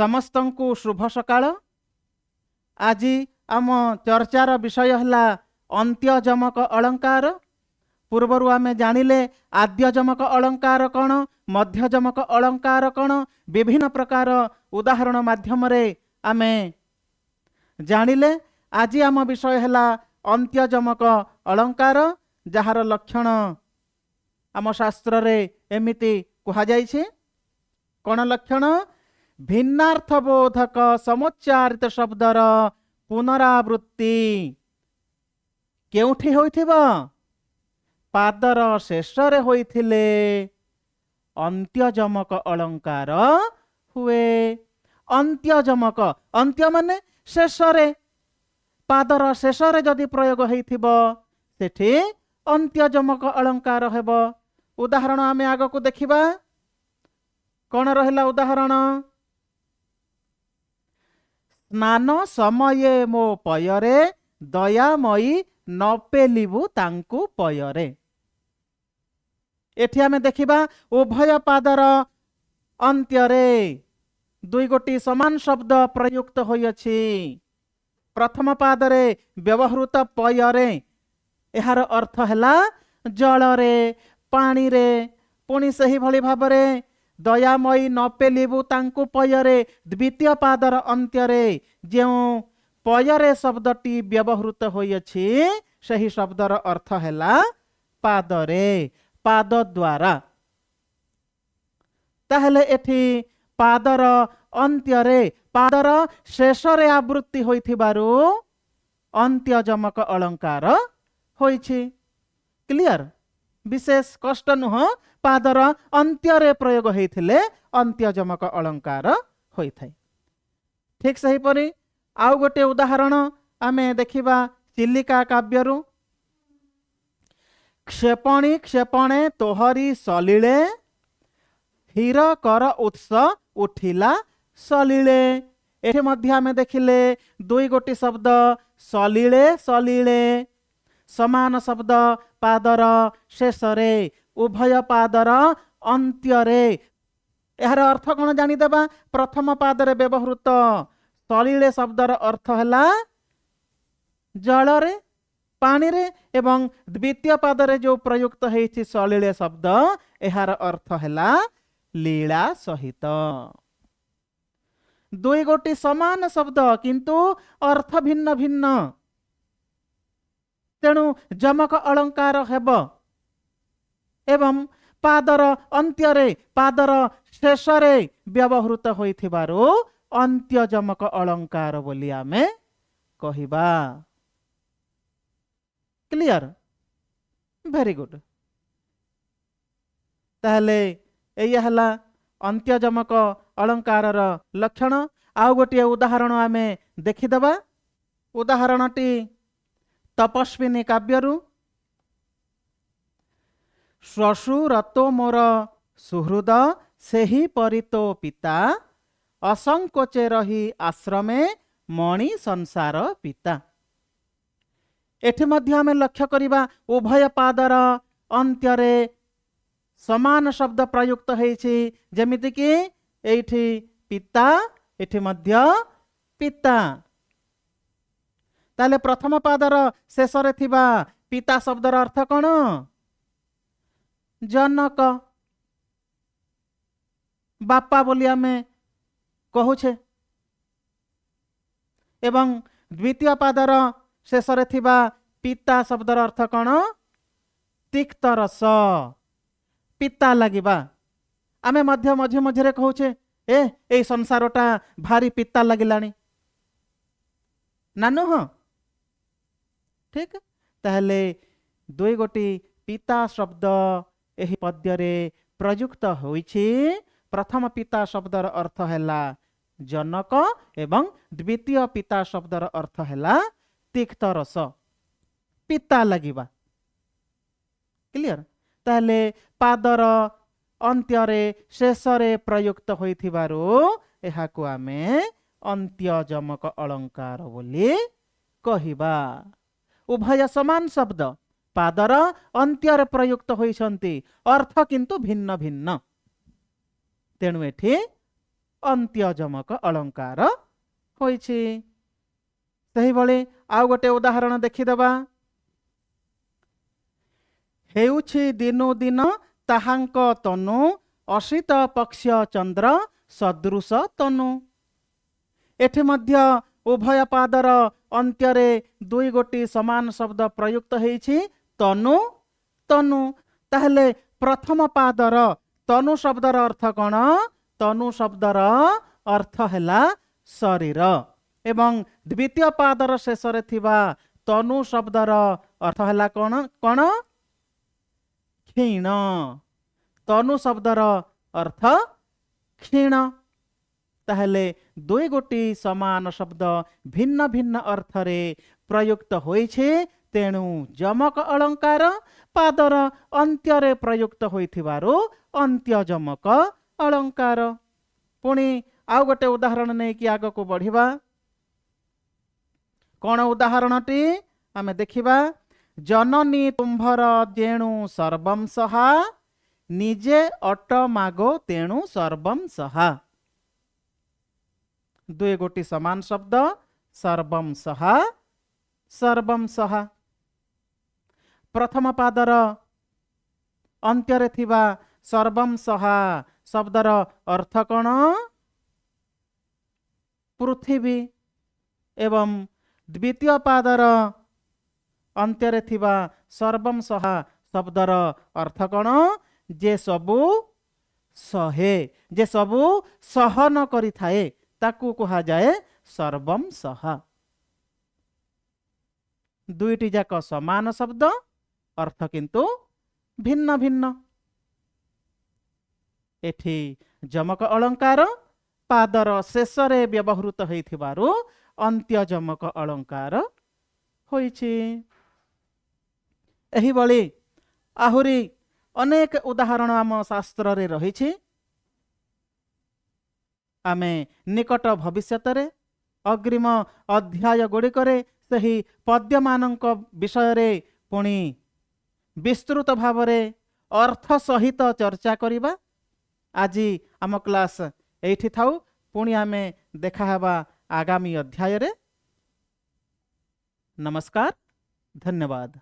ସମସ୍ତଙ୍କୁ ଶୁଭ ସକାଳ। ଆଜି ଆମ ଚର୍ଚ୍ଚାର ବିଷୟ ହେଲା ଅନ୍ତ୍ୟଯମକ ଅଳଙ୍କାର। ପୂର୍ବରୁ ଆମେ ଜାଣିଲେ ଆଦ୍ୟଯମକ ଅଳଙ୍କାର କ'ଣ, ମଧ୍ୟଯମକ ଅଳଙ୍କାର କ'ଣ, ବିଭିନ୍ନ ପ୍ରକାର ଉଦାହରଣ ମାଧ୍ୟମରେ ଆମେ ଜାଣିଲେ। ଆଜି ଆମ ବିଷୟ ହେଲା ଅନ୍ତ୍ୟଯମକ ଅଳଙ୍କାର, ଯାହାର ଲକ୍ଷଣ ଆମ ଶାସ୍ତ୍ରରେ ଏମିତି କୁହାଯାଇଛି। କ'ଣ ଲକ୍ଷଣ? ଭିନ୍ନାର୍ଥବୋଧକ ସମୋଚ୍ଚାରିତ ଶବ୍ଦର ପୁନରାବୃତ୍ତି କେଉଁଠି ହୋଇଥିବ? ପାଦର ଶେଷରେ ହୋଇଥିଲେ ଅନ୍ତ୍ୟଯମକ ଅଳଙ୍କାର ହୁଏ। ଅନ୍ତ୍ୟଯମକ, ଅନ୍ତ୍ୟ ମାନେ ଶେଷରେ, ପାଦର ଶେଷରେ ଯଦି ପ୍ରୟୋଗ ହେଇଥିବ ସେଠି ଅନ୍ତ୍ୟଯମକ ଅଳଙ୍କାର ହେବ। ଉଦାହରଣ ଆମେ ଆଗକୁ ଦେଖିବା। କ'ଣ ରହିଲା ଉଦାହରଣ? ସ୍ନାନ ସମୟେ ମୋ ପୟରେ ଦୟାମୟୀ ନ ପେଲିବୁ ତାଙ୍କୁ ପୟରେ। ଏଠି ଆମେ ଦେଖିବା ଉଭୟ ପାଦର ଅନ୍ତ୍ୟରେ ଦୁଇ ଗୋଟି ସମାନ ଶବ୍ଦ ପ୍ରୟୁକ୍ତ ହୋଇଅଛି। ପ୍ରଥମ ପାଦରେ ବ୍ୟବହୃତ ପୟରେ, ଏହାର ଅର୍ଥ ହେଲା ଜଳରେ, ପାଣିରେ। ପୁଣି ସେହିଭଳି ଭାବରେ ଦୟାମୟୀ ନ ପେଲିବୁ ତାଙ୍କୁ ପୟରେ, ଦ୍ୱିତୀୟ ପାଦର ଅନ୍ତ୍ୟରେ ଯେଉଁ ପୟରେ ଶବ୍ଦଟି ବ୍ୟବହୃତ ହୋଇଅଛି, ସେହି ଶବ୍ଦର ଅର୍ଥ ହେଲା ପାଦରେ, ପାଦ ଦ୍ୱାରା। ତାହେଲେ ଏଠି ପାଦର ଅନ୍ତ୍ୟରେ, ପାଦର ଶେଷରେ ଆବୃତ୍ତି ହୋଇଥିବାରୁ ଅନ୍ତ୍ୟଯମକ ଅଳଙ୍କାର ହୋଇଛି। କ୍ଲିଅର? ବିଶେଷ କଷ୍ଟ ନୁହଁ। ପାଦର ଅନ୍ତ୍ୟରେ ପ୍ରୟୋଗ ହେଇଥିଲେ ଅନ୍ତ୍ୟଯମକ ଅଳଙ୍କାର ହୋଇଥାଏ। ଠିକ ସେହିପରି ଆଉ ଗୋଟିଏ ଉଦାହରଣ ଆମେ ଦେଖିବା ଚିଲିକା କାବ୍ୟରୁ। କ୍ଷେପଣୀ କ୍ଷେପଣେ ତୋହରି ସଲିଳେ ହୀର କର ଉତ୍ସ ଉଠିଲା ସଲିଳେ। ଏଠି ମଧ୍ୟ ଆମେ ଦେଖିଲେ ଦୁଇ ଗୋଟି ଶବ୍ଦ, ସଲିଳେ ସଲିଳେ, ସମାନ ଶବ୍ଦ ପାଦର ଶେଷରେ, ଉଭୟ ପାଦର ଅନ୍ତ୍ୟରେ। ଏହାର ଅର୍ଥ କ'ଣ ଜାଣିଦେବା। ପ୍ରଥମ ପାଦରେ ବ୍ୟବହୃତ ସଲିଳେ ଶବ୍ଦର ଅର୍ଥ ହେଲା ଜଳରେ, ପାଣିରେ ଏବଂ ଦ୍ୱିତୀୟ ପାଦରେ ଯେଉଁ ପ୍ରୟୁକ୍ତ ହେଇଛି ସଲିଳେ ଶବ୍ଦ, ଏହାର ଅର୍ଥ ହେଲା ଲୀଳା ସହିତ। ଦୁଇ ଗୋଟି ସମାନ ଶବ୍ଦ କିନ୍ତୁ ଅର୍ଥ ଭିନ୍ନ ଭିନ୍ନ, ତେଣୁ ଯମକ ଅଳଙ୍କାର ହେବ ଏବଂ ପାଦର ଅନ୍ତ୍ୟରେ, ପାଦର ଶେଷରେ ବ୍ୟବହୃତ ହୋଇଥିବାରୁ ଅନ୍ତ୍ୟଯମକ ଅଳଙ୍କାର ବୋଲି ଆମେ କହିବା। କ୍ଲିଅର? Very good. ତାହେଲେ ଏଇଆ ହେଲା ଅନ୍ତ୍ୟଯମକ ଅଳଙ୍କାରର ଲକ୍ଷଣ। ଆଉ ଗୋଟିଏ ଉଦାହରଣ ଆମେ ଦେଖିଦେବା। ଉଦାହରଣଟି ତପସ୍ୱିନୀ କାବ୍ୟରୁ। ଶ୍ୱଶୁର ତୋ ମୋର ସୁହୃଦ ସେହିପରି ତୋ ପିତା, ଅସଙ୍କୋଚେ ରହି ଆଶ୍ରମେ ମଣି ସଂସାର ପିତା। ଏଠି ମଧ୍ୟ ଆମେ ଲକ୍ଷ୍ୟ କରିବା ଉଭୟ ପାଦର ଅନ୍ତ୍ୟରେ ସମାନ ଶବ୍ଦ ପ୍ରୟୁକ୍ତ ହେଇଛି। ଯେମିତିକି ଏଇଠି ପିତା, ଏଠି ମଧ୍ୟ ପିତା। ତାହେଲେ ପ୍ରଥମ ପାଦର ଶେଷରେ ଥିବା ପିତା ଶବ୍ଦର ଅର୍ଥ କ'ଣ? ଜନକ, ବାପା ବୋଲି ଆମେ କହୁଛେ। ଏବଂ ଦ୍ୱିତୀୟ ପାଦର ଶେଷରେ ଥିବା ପିତା ଶବ୍ଦର ଅର୍ଥ କ'ଣ? ତିକ୍ତ ରସ, ପିତା ଲାଗିବା। ଆମେ ମଧ୍ୟ ମଝି ମଝିରେ କହୁଛେ, ଏ ଏଇ ସଂସାରଟା ଭାରି ପିତା ଲାଗିଲାଣି ନା ନୁହଁ? ଠିକ। ତାହେଲେ ଦୁଇ ଗୋଟି ପିତା ଶବ୍ଦ ଏହି ପଦ୍ୟରେ ପ୍ରଯୁକ୍ତ ହୋଇଛି। ପ୍ରଥମ ପିତା ଶବ୍ଦର ଅର୍ଥ ହେଲା ଜନକ ଏବଂ ଦ୍ୱିତୀୟ ପିତା ଶବ୍ଦର ଅର୍ଥ ହେଲା ତିକ୍ତ ରସ, ପିତା ଲାଗିବା। କ୍ଲିଅର? ତାହେଲେ ପାଦର ଅନ୍ତ୍ୟରେ, ଶେଷରେ ପ୍ରୟୁକ୍ତ ହୋଇଥିବାରୁ ଏହାକୁ ଆମେ ଅନ୍ତ୍ୟଯମକ ଅଳଙ୍କାର ବୋଲି କହିବା। ଉଭୟ ସମାନ ଶବ୍ଦ ପାଦର ଅନ୍ତ୍ୟରେ ପ୍ରୟୁକ୍ତ ହୋଇଛନ୍ତି, ଅର୍ଥ କିନ୍ତୁ ଭିନ୍ନ ଭିନ୍ନ। ତେଣୁ ଏଠି ଅନ୍ତ୍ୟ ଯମକ ଅଳଙ୍କାର ହୋଇଛି। ସେହିଭଳି ଆଉ ଗୋଟେ ଉଦାହରଣ ଦେଖିଦେବା। ହେଉଛି ଦିନୁ ଦିନ ତାହାଙ୍କ ତନୁ, ଅସିତ ପକ୍ଷ ଚନ୍ଦ୍ର ସଦୃଶ ତନୁ। ଏଠି ମଧ୍ୟ ଉଭୟ ପାଦର ଅନ୍ତ୍ୟରେ ଦୁଇ ଗୋଟି ସମାନ ଶବ୍ଦ ପ୍ରୟୁକ୍ତ ହେଇଛି, ତନୁ ତନୁ। ତାହେଲେ ପ୍ରଥମ ପାଦର ତନୁ ଶବ୍ଦର ଅର୍ଥ କ'ଣ? ତନୁ ଶବ୍ଦର ଅର୍ଥ ହେଲା ଶରୀର ଏବଂ ଦ୍ୱିତୀୟ ପାଦର ଶେଷରେ ଥିବା ତନୁ ଶବ୍ଦର ଅର୍ଥ ହେଲା କ'ଣ? କ'ଣ? କ୍ଷୀଣ। ତନୁ ଶବ୍ଦର ଅର୍ଥ କ୍ଷୀଣ। ତାହେଲେ ଦୁଇ ଗୋଟି ସମାନ ଶବ୍ଦ ଭିନ୍ନ ଭିନ୍ନ ଅର୍ଥରେ ପ୍ରୟୁକ୍ତ ହୋଇଛି। ତେଣୁ ଯମକ ଅଳଙ୍କାର, ପାଦର ଅନ୍ତ୍ୟରେ ପ୍ରୟୁକ୍ତ ହୋଇଥିବାରୁ ଅନ୍ତ୍ୟ ଯମକ ଅଳଙ୍କାର। ପୁଣି ଆଉ ଗୋଟେ ଉଦାହରଣ ନେଇକି ଆଗକୁ ବଢ଼ିବା। କ'ଣ ଉଦାହରଣଟି ଆମେ ଦେଖିବା। ଜନନୀ ତୁମ୍ଭର ଯେଣୁ ସର୍ବଂ ସହା, ନିଜେ ଅଟ ମାଗୋ ତେଣୁ ସର୍ବଂ ସହା। ଦୁଇ ଗୋଟି ସମାନ ଶବ୍ଦ, ସର୍ବଂ ସହା ସର୍ବଂ ସହା। ପ୍ରଥମ ପାଦର ଅନ୍ତ୍ୟରେ ଥିବା ସର୍ବଂ ସହା ଶବ୍ଦର ଅର୍ଥ କ'ଣ? ପୃଥିବୀ। ଏବଂ ଦ୍ୱିତୀୟ ପାଦର ଅନ୍ତ୍ୟରେ ଥିବା ସର୍ବଂ ସହା ଶବ୍ଦର ଅର୍ଥ କ'ଣ? ଯେ ସବୁ ସହେ, ଯେ ସବୁ ସହନ କରିଥାଏ, ତାକୁ କୁହାଯାଏ ସର୍ବଂ ସହା। ଦୁଇଟି ଯାକ ସମାନ ଶବ୍ଦ, ଅର୍ଥ କିନ୍ତୁ ଭିନ୍ନ ଭିନ୍ନ। ଏଠି ଯମକ ଅଳଙ୍କାର, ପାଦର ଶେଷରେ ବ୍ୟବହୃତ ହୋଇଥିବାରୁ ଅନ୍ତ୍ୟ ଯମକ ଅଳଙ୍କାର ହୋଇଛି। ଏହିଭଳି ଆହୁରି ଅନେକ ଉଦାହରଣ ଆମ ଶାସ୍ତ୍ରରେ ରହିଛି। ଆମେ ନିକଟ ଭବିଷ୍ୟତରେ ଅଗ୍ରିମ ଅଧ୍ୟାୟ ଗୁଡ଼ିକରେ ସେହି ପଦ୍ୟମାନଙ୍କ ବିଷୟରେ ପୁଣି ବିସ୍ତୃତ ଭାବରେ ଅର୍ଥ ସହିତ ଚର୍ଚ୍ଚା କରିବା। ଆଜି ଆମ କ୍ଲାସ୍ ଏଇଠି ଥାଉ। ପୁଣି ଆମେ ଦେଖାହେବା ଆଗାମୀ ଅଧ୍ୟାୟରେ। ନମସ୍କାର, ଧନ୍ୟବାଦ।